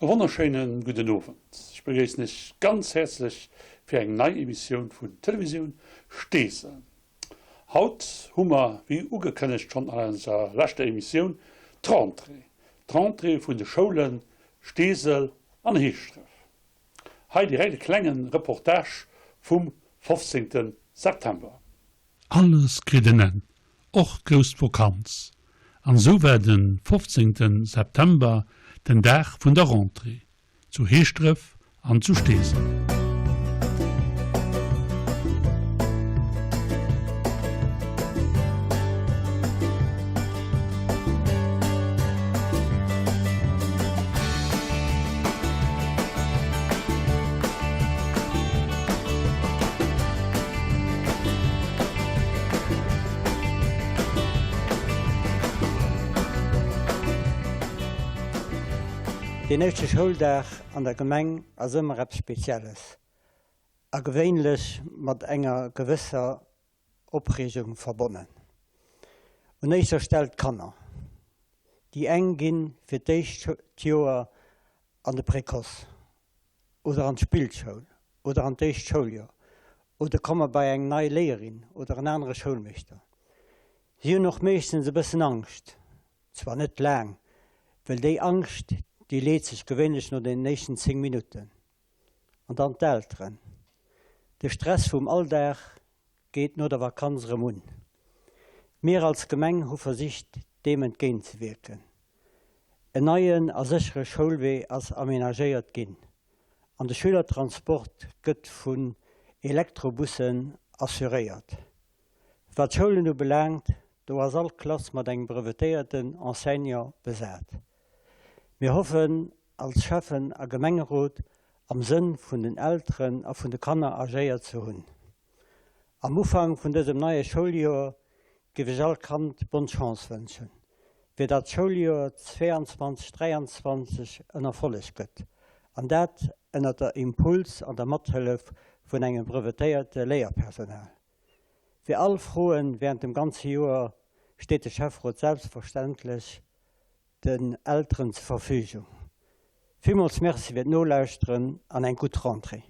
E wonnerschéinen gudden Owend. Ech begréissen Iech ganz häerzlech fir eng nei Emissioun vun Televisioun Steesel. Haut hu mer, wéi ugekënnegt schonn an eiser leschter Emissioun, d'Rentrée. D'Rentrée vun de Schoulen Steesel an Heeschdref. Hei direkt e klengen Reportage vum 15 September. Alles kritt en Enn, och grouss d'Vokanz. An esou war de 15 September den Dag vun der Rentrée, zu Heeschdref an zu Steesel. Deen éischte Schouldag an der Gemeng ass ëmmer eppes Spezielles a gewéinlech mat enger gewësser Opreegung verbonnen. Un éischter Stell d'Kanner. Déi eng ginn fir d'éischt d'Joer an de Précoce oder an d'Spillschoul oder an d'éischt Schouljoer oder komme bei eng nei Léierin oder en anere Schoulmeeschter. Si hunn och meeschtens e bëssen Angscht, zwar net laang, well déi Angscht, déi leet sech gewéinlech no den éischten 10 Minutten. An dann d'Elteren. De Stress vum Alldag geet no der Vakanz erëm un. Mir als Gemeng hu versicht, deem entgéintzewierken. En neien a séchere Schoulwee ass amenagéiert ginn an de Schülertransport gëtt vun Elektrobussen assuréiert. Wat d'Schoulen ubelaangt, do ass all Klass mat engem brevetéierten Enseignant besat. Mir hoffen, als Schäffen a Gemengerot am Sënn vun den Elteren a vun de Kanner agéiert ze hunn. Am Ufank vun dësem neie Schouljoer géif ech all Kand bonne Chance wënschen, fir datt d'Schouljoer 22, 23 en Erfolleg gëtt, an dat ënnert der Impuls an der Mathëllef vun engem brevetéierte Léierpersonal. Fir all Froen während dem ganze Joer steet de Schäfferot selbstverständlech den Elteren zur Verfügung. Villmools Merci fir d'Nolauschteren an eng gutt Rentrée.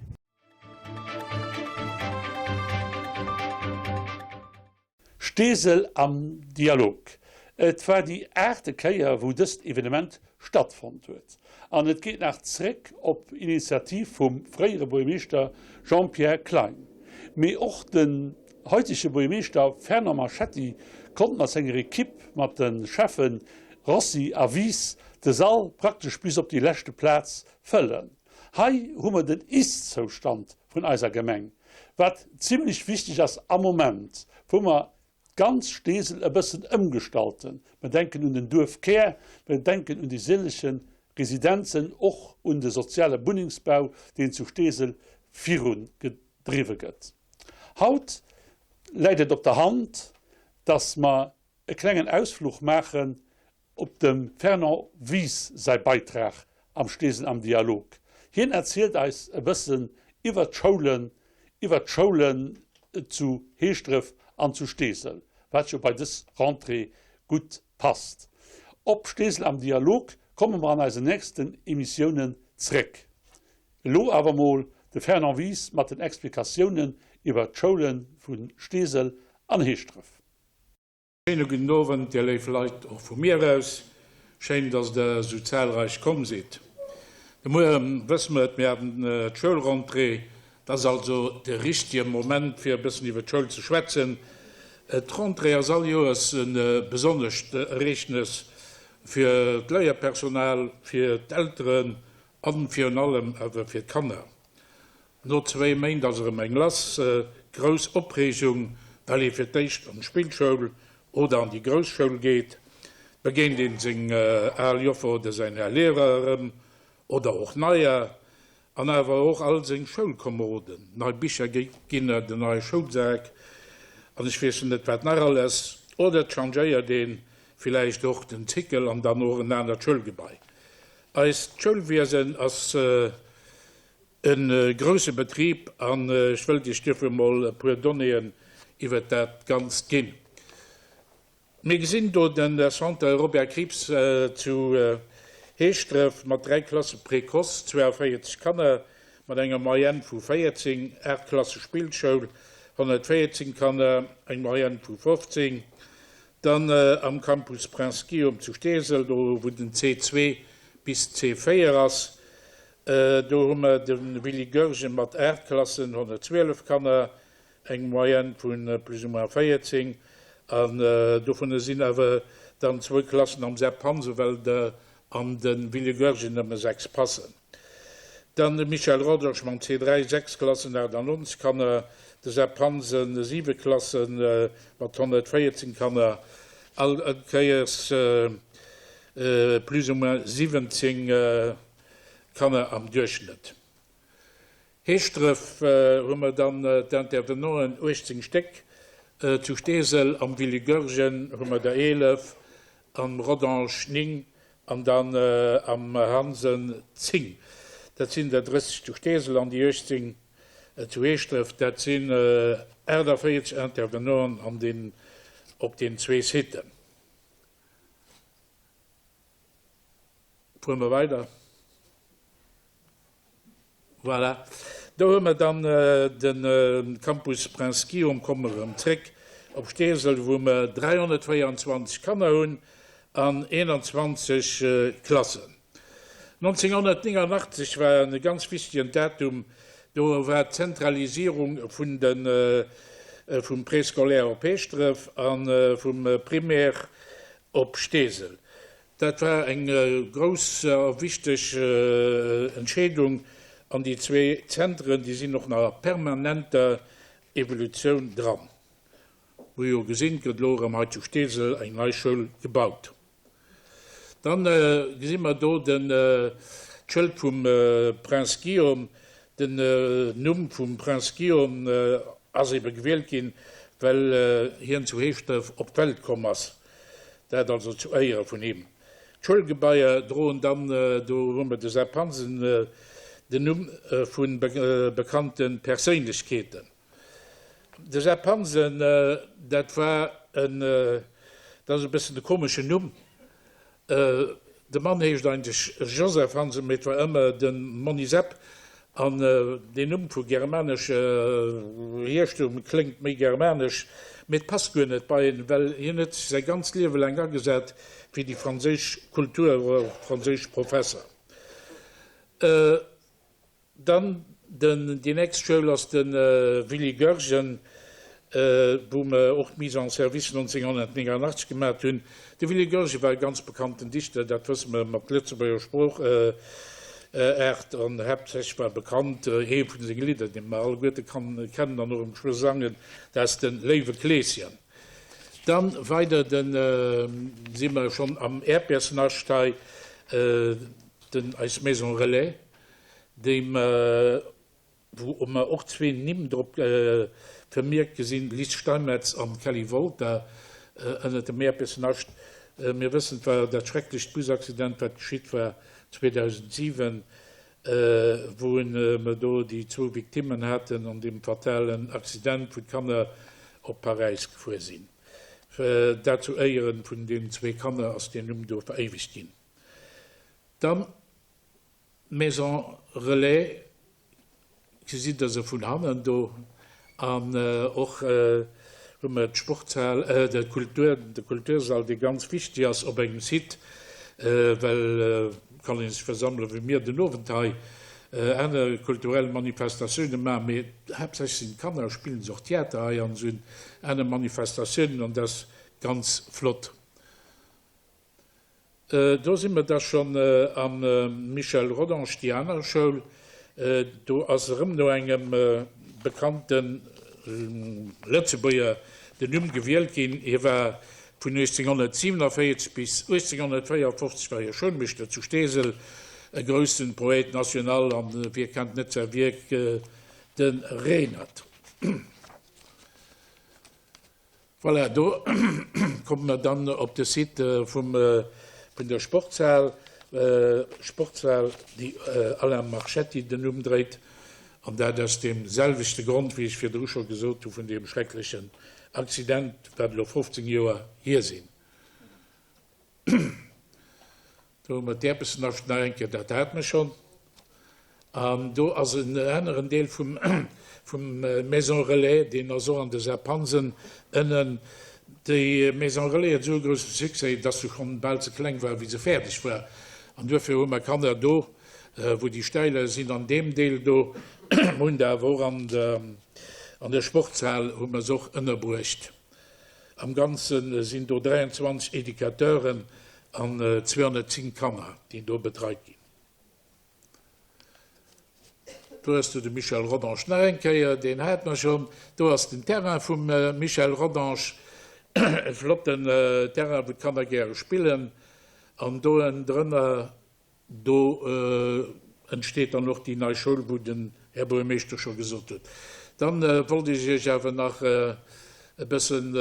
Steesel am Dialog. Et war déi aachte Kéier, wou dëst Evenement stattfonnt huet. An et geet nach zréck op Initiativ vum fréiere Buergermeeschter Jean-Pierre Klein. Mee och den haitege Buergermeeschter Fernand Marchetti konnt mat senger Ekipp, mat de Schäffe Rossi a Wies, de Sall praktesch bis op déi leschte Plaz fëllen. Hei hu mer den Ist-Zoustand vun eiser Gemeng, wat zimlech wichteg ass am Moment, wou mer d'ganz Steesel e bëssen ëmgestalten. Mer denken un den Duerfkär, mer denken un déi sëllege Residenzen, och un de soziale Bunnengsbau, deen zu Steesel virugedriwwe gëtt. Haut läit et op der Hand, dass mer e klengen Ausfluch maachen Op dem Fernand Wies säi Beitrag am Steesel am Dialog. Hien erzielt eis e bëssen iwwert d'Schoulen, iwwert d'Schoulen zu Heeschdref an zu Steesel, wat jo bei dës Rentrée gutt passt. Op Steesel am Dialog komme mer an eisen nächsten Emissiounen zréck. Elo awer mol de Fernand Wies mat den Explikatiounen iwwert d'Schoule vu Steesel an Heeschdref. Schéine gudden Owend, dir léif Leit, och vu mir aus. Schéin, dass der esou zahlreich komm sidd. De Mueren wësse mer et, mir haten d'Schoulrentrée. Dat ass also de richtige Moment, fir e bëssen iwwer d'Schoul ze schwätzen. D'Rentrée ass all Joers e besonnescht Ereegnes fir d'Léierpersonal, fir d'Elteren a virun allem awer fir d'Kanner. No zwéi Méint ass erëm eng lass. Grouss Opreegung, well ee fir d'éischt an d'Spillschoul oder an déi grouss Schoul geet. Begéint een seng al Joffer oder säin Här Lehrer erëm oder och neier an awer och all seng Schoulkomeroden. Nei Bicher ginn et, en neie Schoulsak an ech weess net wat nach alles. Oder et changéiert ee villäicht och den Cycle an dann och en anert Schoulgebai. Eist Schoulwiesen ass E grousse Betrib an ech wëllt Iech duerfir emol e puer Donnéeën iwwert dat Ganzt ginn. Mir gesinn do den Centre Robert Krieps zu. Heeschdref mat 3 Klasse Précoce, 42 Kanner mat enger Moyenne vu 14, 8 Klasse Spillschoul, 114 Kanner, eng Moyenne vu 15. Dann am Campus Prince Guillaume zu Steesel, do wou den C2 bis C4 ass, do hu mer de Willy Goergen mat 8 Klassen, 112 Kanner, eng Moyenne vu plus ou moins 14, an dovunner sinn awer dann zwou Klassen am Sepp Hansen, well der an de Willy Goergen nëmme 6 passen. Dann de Michel Rodange mam C3, 6 Klassen, 98 Kanner, de Sepp Hansen, 7 Klasse mat 114 Kanner, all Kéiers plus ou moins 17 Kanner am Duerchschnëtt. Heeschdref hu mer dann d'Intervenanten, 18 Stéck, zu Steesel am Willy Goergen hu mer der 11, am Rodange 9 an dann am Hansen 10. Dat sinn der 30 zu Steesel an déi 18 zu Heeschdref. Dat sinn 48 Intervenanten an den, op den zwee Siten. Fuere mer weider. Voilà, do hu mer dann de Campus Prince Guillaume. Komme mer erëm zréck op Steesel, wou mer 324 Kanner hunn an 21 Klassen. 1989 war e ganz wichtegen Datum, do war d'Zentralisierung vun de vum Préscolaire op Heeschdref a vum Primaire op Steesel. Dat war eng grouss a wichteg Entscheedung an déi zwee Zentren, déi sinn och nach a permanenter Evolutioun dran. Hu jo gesinn, et gëtt elo erëm hei zu Steesel eng nei Schoul gebaut. Dann gesi mer do den d'Schëld vum Prince Guillaume. Den Numm vum Prince Guillaume ass ebe gewielt ginn, well hien zu Heeschdref op d'Welt komm ass. Dat also zu Éiere vun him. D'Schoulgebaier droen dann, do hu mer de Sepp Hansen, den Numm vu bekannte Perséinlechkeeten. De Sepp Hansen, dat war en, dat ass e bëssen e komeschen Numm, De Mann heescht eigentlech Joseph Hansen, mee et war ëmmer de Monni Sepp. An deen Numm vu germanescher Hierstum kléngt méi germanesch, mee et passt guer net bei en, well hien huet sech säi ganzt Liewe laang agesat fir déi franséisch Kultur, e war och Franséischprofesser. Dann den, déi nächst Schoul ass de Willy Goergen, wou mer och d'Mise en service 1989 gemat hunn. De Willy Goergen war e ganz bekannten Dichter, dat wësse mer, mat Lëtzebuerger Sprooch Aart an haaptsächlech war bekannt ee vun senge Lidder, dee mer alleguerte kann kennen an och ëm geschwë sangen, dat ass de Léiwe Kleeschen. Dann weider den, si mer schonn am Äerdbeersnascht hei, den, eis Maison Relais, déi mer, wou mer och zwee Nimm drop vermierkt gesinn, Liz Steinmetz an Kelly Wolter, ënnert dem Äerdbeersnascht. Mir wëssen, et war dat schrecklecht Busaccident, wat geschitt war 2007, wou mer do déi zwou Victimmen haten an deem fatalen Accident, wou d'Kanner op Paräis gefuer sinn. Dat zu Éieren vun deenen zwee Kanner ass deen Numm do veréiwegt ginn. Dann D'Maison Relais gesitt der se vun hannen do an och hu mer d'Sportshal, de Kultur, de Kultursall, dee ganz wichteg ass op engem Site, well kann ee sech versammelen, wéi mir den Owend hei, aner kulturell Manifestatioune maachen, mee haaptsächlech sinn d'Kanner, spillen se och Theater hei an esou aner Manifestatiounen an dat ass ganz flott. Do si mer da schonn am Michel Rodange, déi aner Schoul. Do ass erëm no engem bekannte Lëtzebuerger den Numm gewielt ginn. Hie war vun 1847 bis 1854 war hie Schoulmeeschter zu Steesel, e groussen Poète national an wie kennt net säi Wierk De Renert. Voilà, do komme mer dann op de Site vum, vun der Sportshal, Sportshal, déi Alain Marchetti den Numm dréit, an dat aus deem selwechte Grond, wéi ech virdru scho gesot hu vun deem schrecklechen Accident, wat elo 15 Joer hier sinn. Do hu mer d'Äerbessenascht nach eng Kéier, dat hate mer schonn. An do ass en aneren Deel vum Maison Relais, deen ass och an de Sep Hansen ënnen. Déi Maison Relais huet esou e grousse Succès, dass se schonn bal ze kleng war, wéi se fäerdeg war. An duerfir hu mer Kanner do, wou déi Stäiler sinn, an deem Deel do. Mer hunn der awer och an der Sportshal hu mer se och ënnerbruecht. Am Ganze sinn do 23 Educateuren an 210 Kanner, déi do betreit ginn. Do hues du de Michel Rodange nach eng Kéier, deen hat mer schonn. Do ass den Terrain vum Michel Rodange, e flotten Terrain, wou d'Kanner gäre spillen. An do ënnendrënner, do entsteet dann och déi nei Schoul, wou den Här Buergermeeschter scho gesot huet. Dann wollt ech Iech awer nach e bëssen,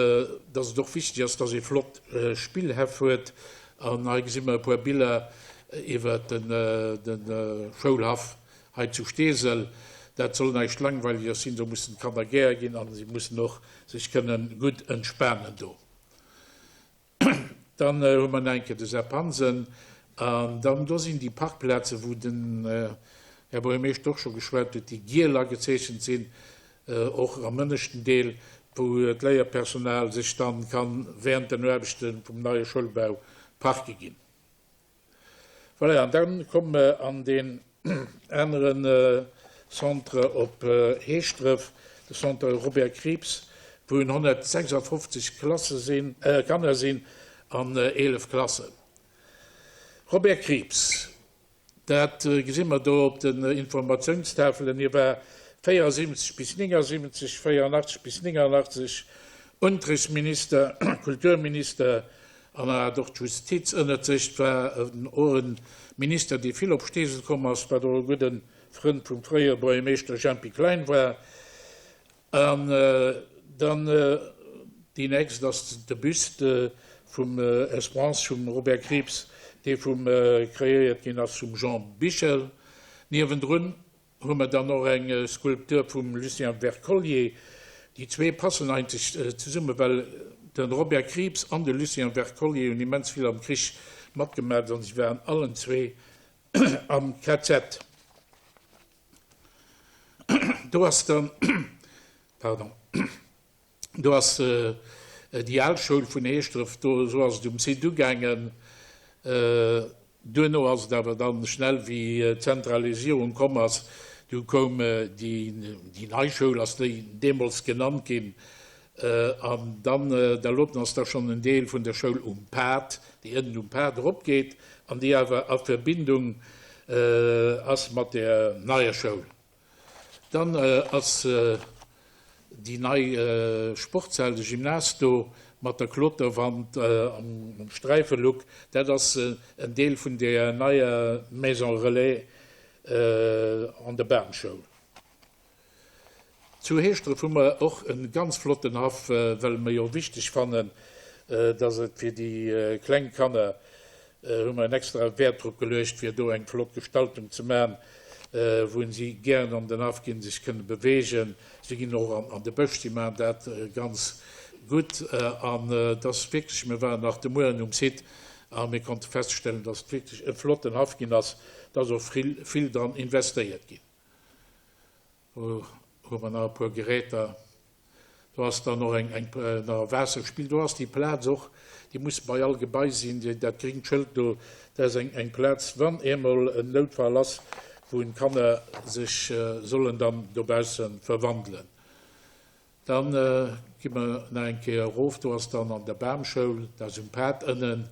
dass et och wichteg ass, dass ee flott Spillhäff huet. An hei gesi mer e puer Biller iwwer de Schoulhaff hei zu Steesel. Dat soll näischt Langweiliges sinn, do mussen d'Kanner gär ginn a si mussen och sech kënnen gutt entspanen do. Dann hu mer nach eng Kéier de Sepp Hansen. An dann, do sinn déi Parkplazen, wou den Här Buergermeeschter och scho geschwat huet, déi giel agezeechent sinn, och am ënneschten Deel, wou d'Léierpersonal sech dann kann während den Aarbechte vum neie Schoulbau parke ginn. Voilà, an dann komme mer an deen anere Centre op Heeschdref, de Centre Robert Krieps, wou 156 Klasse sinn, Kanner sinn an 11 Klassen. Robert Krieps. Dat gesi mer do op den Informatiounstafelen. Hie war 74 bis 79, 84 bis 89 Unterrichtsminister, Kulturminister an en hat och d'Justiz ënnert sech. Et war och e Minister, dee vill op Steesel komm ass, wat och e gudde Frënd vum fréiere Buergermeeschter Jempy Klein war. An dann déi nächst ass de Buste vum Esperance vum Robert Krieps, dee vum kreéiert ginn ass vum Jean Bichel. Niewendrun hu mer dann och eng Skulptur vum Lucien Wercollier. Déi zwee passen eigentlech zesummen, well de Robert Krieps an de Lucien Wercollier hunn immens vill am Krich matgemaach an si waren allen zwee am KZ. Do ass dann, pardon, do ass déi al Schoul vun Heeschdref, do, esou ass et um Site ugaangen. Duerno ass et awer dann schnell, wéi d'Zentralisierung komm ass, du koum déi, déi nei Schoul ass déi deemools genannt ginn, An dann, da loten ass da schonn en Deel vun der Schoul um Pad, déi ënnen um Pad eropgeet an déi awer a Verbindung ass mat der neier Schoul. Dann ass déi nei Sportshal, de Gymnase do mat der Kloterwand am Sträifelook, dat ass en Deel vun der neier Maison Relais an der Bamschoul. Zu Heeschdref hu mer och e ganz flotten Haff, well mer jo wichteg fannen, dass et fir déi kleng Kanner, hu mer en extra Wäert drop geluecht, fir do eng flott Gestaltung ze maachen, wou si gären an den Haff ginn, sech kënne beweegen. Si ginn och an de Bësch, si maachen dat ganz gutt. An et ass wierklech, mir waren nach de Mueren um Site a mir konnte feststellen, dass et wierklech e flotten Haff ginn ass, dass och vill dran investéiert ginn. Do hu mer nach e puer Geräter. Do ass dann och eng, eng, nach e Waasserspill. Do ass déi Plaz och, déi muss bei all Gebai sinn, déi, dat gringt Schëld do, dat ass eng, eng Plaz, wann eemol en Noutfall ass, wou d'Kanner sech sollen dann dobausse verwandelen. Dann gi mer nach eng Kéier erof, do ass dann an der Bamschoul, dat ass um Pad ënnen.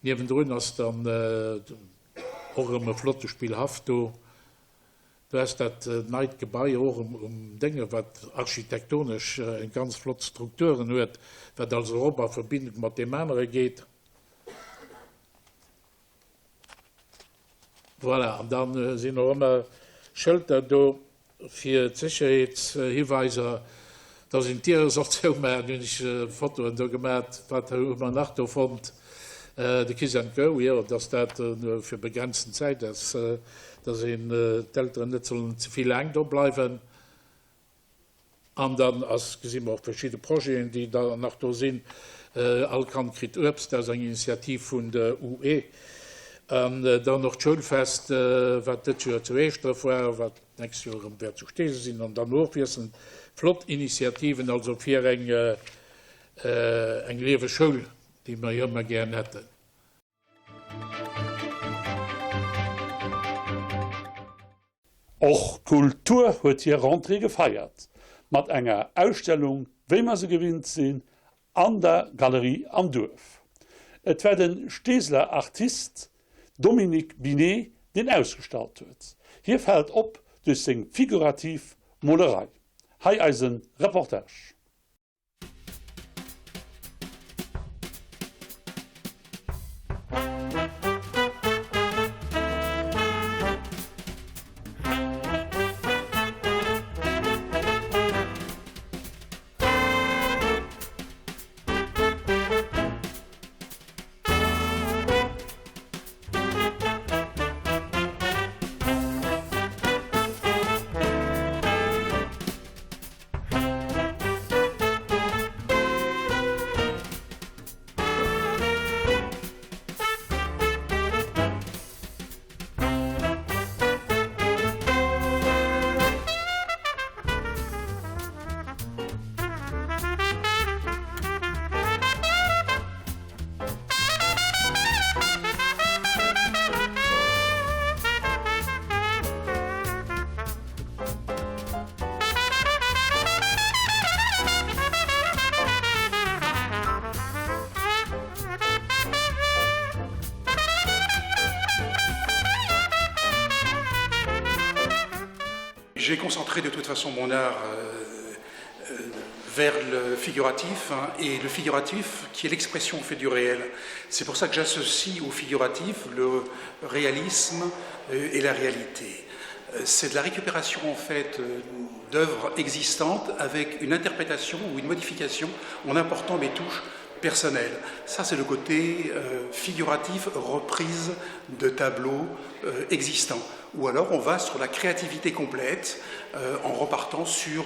Niewendrun ass dann och erëm e flotte Spillhaff do. Do ass dat neit Gebai och um Dénge, wat architektonesch eng ganz flott Strukturen huet, wat also erop a Verbindung mat deem anere geet. Voilà, an da sinn och ëmmer Schëlter do fir d'Sécherheetshiweiser, dass een d'Diere soll zoumaachen. Hunn ech Fotoen do gemaat. Wat hu mer nach do fonnt? De Kiss and Go, jo, dass dat fir begrenzten Zäit ass, dass een d'Elteren net sollen ze vill laang do bleiwen. An dann ass, gesi mer och verschidde Projeten, déi da nach do sinn. All Kand kritt Uebst, dat ass eng Initiativ vun der UE. An dann och d'Schoulfest, wat dëst Joer zu Eeschdref war, wat d'nächst Joer erëm wäert zu Steesel sinn an dann ofwiesselnd. Flott Initiativen also fir eng eng lieweg Schoul, déi mer jo ëmmer gären hätten. Och d'Kultur huet hir Rentrée gefeiert, mat enger Ausstellung, wéi mer se gewinnt sinn, an der Galerie am Duerf. Et war de Steeseler Artist Dominique Binet, deen ausgestallt huet. Hie fält op duerch seng figurativ Molerei. Hei eise Reportage. J'ai concentré de toute façon mon art euh, euh, vers le figuratif hein, et le figuratif qui est l'expression fait du réel. C'est pour ça que j'associe au figuratif le réalisme euh, et la réalité. Euh, c'est de la récupération en fait euh, d'œuvres existantes avec une interprétation ou une modification en important mes touches personnelles. Ça c'est le côté euh, figuratif reprise de tableaux euh, existants. Ou alors on va sur la créativité complète euh, en repartant sur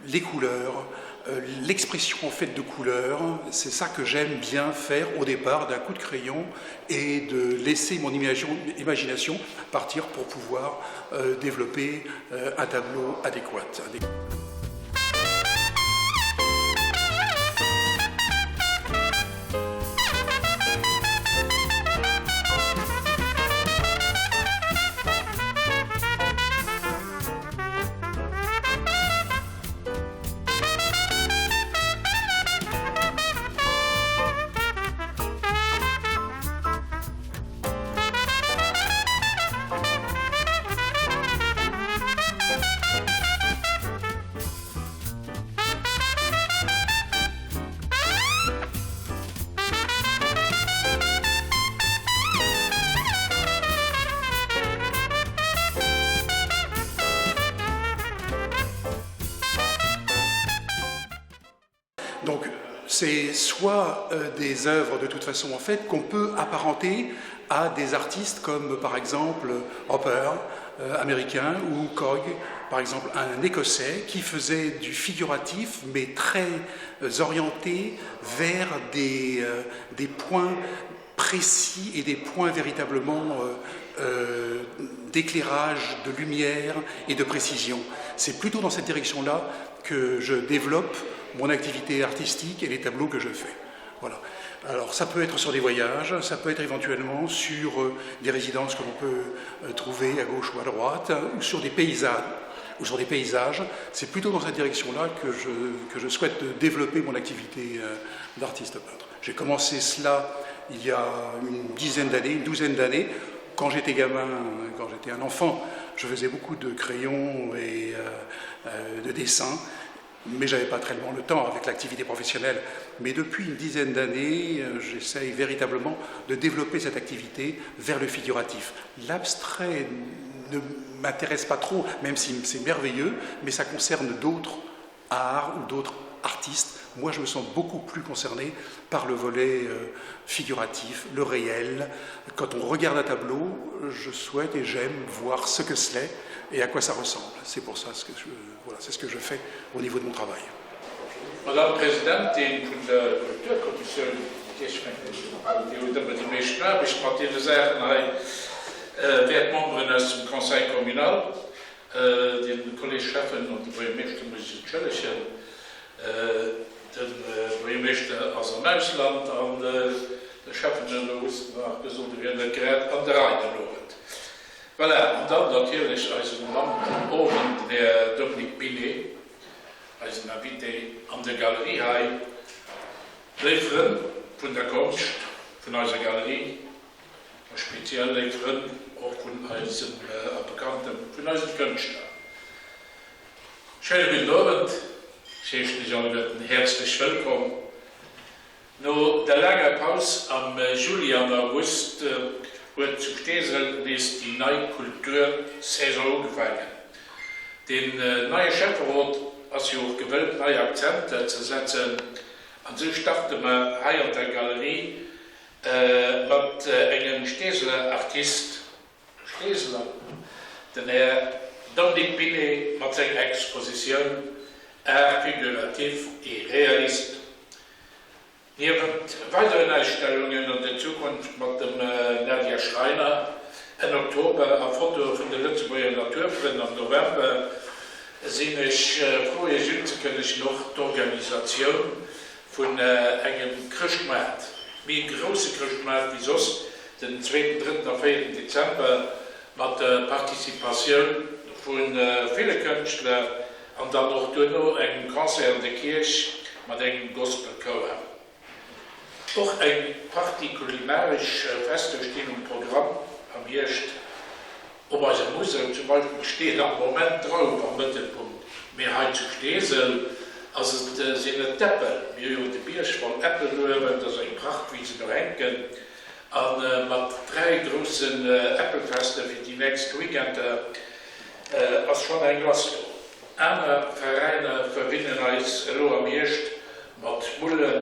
les couleurs, euh, l'expression en fait de couleurs. C'est ça que j'aime bien faire au départ d'un coup de crayon et de laisser mon imagination partir pour pouvoir euh, développer euh, un tableau adéquat. Donc c'est soit euh, des œuvres de toute façon en fait qu'on peut apparenter à des artistes comme par exemple Hopper euh, américain ou Cog, par exemple un écossais qui faisait du figuratif mais très euh, orienté vers des, euh, des points précis et des points véritablement euh, euh, d'éclairage, de lumière et de précision. C'est plutôt dans cette direction-là que je développe mon activité artistique et les tableaux que je fais. Voilà. Alors ça peut être sur des voyages, ça peut être éventuellement sur euh, des résidences que l'on peut euh, trouver à gauche ou à droite, ou sur des paysages ou sur des paysages. C'est plutôt dans cette direction-là que je, que je souhaite développer mon activité euh, d'artiste peintre. J'ai commencé cela il y a une dizaine d'années, une douzaine d'années. Quand j'étais gamin, quand j'étais un enfant, je faisais beaucoup de crayons et euh, euh, de dessins mais je n'avais pas tellement le temps avec l'activité professionnelle. Mais depuis une dizaine d'années, euh, j'essaye véritablement de développer cette activité vers le figuratif. L'abstrait ne m'intéresse pas trop, même si c'est merveilleux, mais ça concerne d'autres arts ou d'autres artistes. Moi, je me sens beaucoup plus concerné par le volet euh, figuratif, le réel. Quand on regarde un tableau, je souhaite et j'aime voir ce que c'est et à quoi ça ressemble. C'est pour ça ce que je, voilà, c'est ce que je fais au niveau de mon travail. Madame Presidentin vun der Kulturkommissioun. Iech mengen ech, Dir hutt ëmmer déi meeschten Aarbecht mat deene Saachen hei, wäert d'Memberen aus dem Conseil communal, de Kolleg Schäffen an de Buergermeeschter muss ech entschëllegen, de Buergermeeschter ass am Ausland an de Schäffen huet elo just nach gesot, e wier net grad an der Rei den Owend. Voilà, an dann natierlech eisen Mann vum Owend, den Här Dominique Binet, eisen Invité an der Galerie hei. Léif Frënn vun der Konscht, vun eiser Galerie a speziell léif Frënn och vun eisem a Bekannte vun eisem Kënschtler. Schéine gudden Owend, ech heeschen Iech alleguerten häerzlech wëllkomm. No der laanger Paus am Juli an August huet zu Steesel nees déi nei Kultursaison ugefaangen. Deen neie Schäfferot ass jo och gewëllt nei Akzenter ze setzen an esou starte mer hei an der Galerie mat engem Steeseler Artist, Steeseler, den Här Dominique Binet mat senger Expositioun Art figuratif et réaliste. Niewent weideren Ausstellungen an der Zukunft mat dem Nadia Schreiner Enn Oktober a Fotoe vun de Lëtzebuerger Naturfrënn am November sinn ech frou Iech unzekënnegen och d'Organisatioun vun engem Chrëschtmaart, méi e grousse Chrëschtmaart wéi soss, den zweeten, drëtten a véierten Dezember mat der Participatioun vu ville Kënschtler An dann och duerno engem Concert an der Kierch mat engem Gospelchouer. Och eng Partie kulinaresch Fester stinn um Programm am Hierscht. Op eiser Musel zum Beispill steet am Moment d'Drauf am Mëttelpunkt, mee hei zu Steesel ass et sinn et d'Äppel. Mir hu jo de Bierg voll Äppel do uewen, dat ass eng Pracht wéi se do hänken. A mat 3 groussen Äppelfester fir déi nächst Weekender ass schonn eng lass do. Aner Veräiner verwinnen eis elo am Hierscht mat Mullen.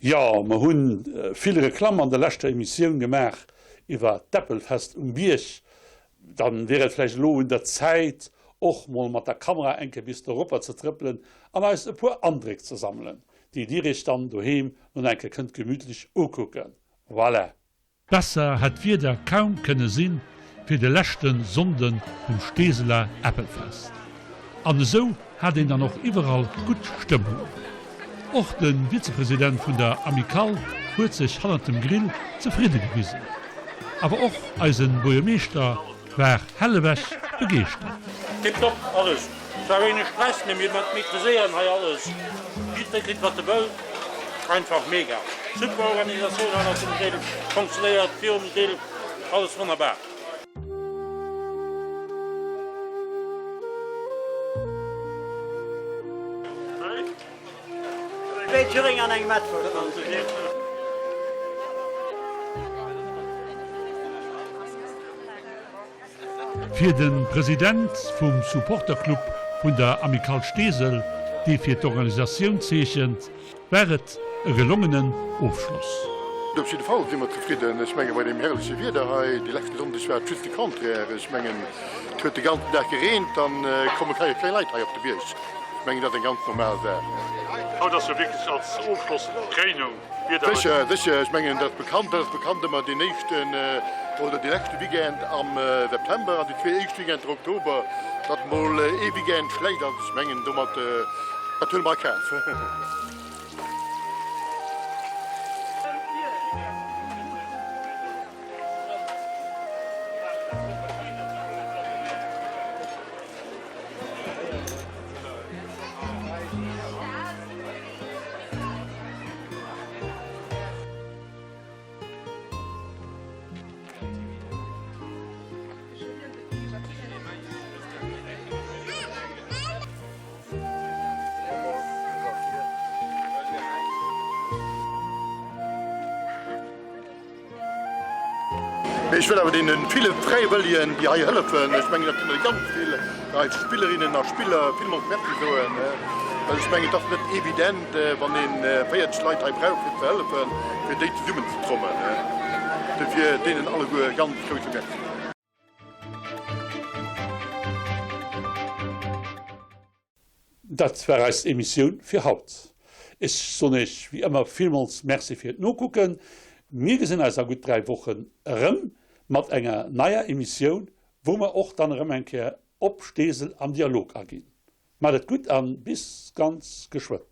Jo, mer hu vill Reklamm an der leschter Emissioun gemaach iwwer d'Äppelfest um Bierg. Dann wier et vläicht elo un der Zäit och mol mat der Kamera eng Kéier bis doropper ze trëppelen an eis e puer Andréck ze sammelen, déi dir iech dann doheem nun eng Kéier kënnt gemütlech ukucken. Voilà! Besser hätt d'Wieder kaum kënne sinn fir de leschte Sonnde vum Steeseler Äppelfest. An esou hat een dann och iwwerall gutt Stëmmung. Och de Vizepresident vun der Amicale huet sech hannert dem Grill zefridde gewisen. Awer och eisen Buergermeeschter war hellewech begeeschtert. Tiptop alles, zwar wéineg Stress, mee mir maîtriséieren hei alles, jiddweree kritt wat e wëll, einfach mega. Super Organisatioun hannert dem Grill, funktionéiert virum Grill, alles wonnerbar. Featuring an engem Ätwerstand. Fir de President vum Supporterclub vun der Amicale Steesel, dee fir d'Organisatioun zeechent, war et e gelongenen Ofschloss. Op jidde Fall si mer zefridden. Ech menge bei deem herrleche Wieder hei, dee leschte Sonndeg war et just de Contraire. Ech mengen et huet de ganzen Dag gereent, dann komme kei keng Leit hei op de Bierg. Ech mengen dat ass eng ganz normal Saach. Haut ass jo wierklech als Ofschloss Kréinung Wieder. Sécher, sécher. Ech mengen dat ass bekannt, dat ass bekannt ëmmer deen éischten oder dee leschte Weekend am September an déi zwee éischt Weekender Oktober, datt mol ee Weekend schlecht ass. Ech mengen domat Dat huele mer a Kaf. Mee ech wëll awer deene ville Fräiwëllegen, déi hei hëllefen, ech mengen, dat sinn der ganz vill, eis Spillerinnen a Spiller, villmools Merci soen. Well ech mengen, et ass net evident, wann ee 40 Leit hei brauch, fir ze hëllefen, fir déi zesummenzetrommen. Dofir deenen alleguer e ganz grousse Merci. Dat war eis Emissioun fir haut. Ech soen iech wéi ëmmer villmools Merci fir d'Nokucken. Mir gesinn eis a gutt 3 Wochen erëm mat enger neier Emissioun, wou mer och dann erëm eng Kéier op Steesel am Dialog aginn. Maat et gutt an bis ganz geschwënn.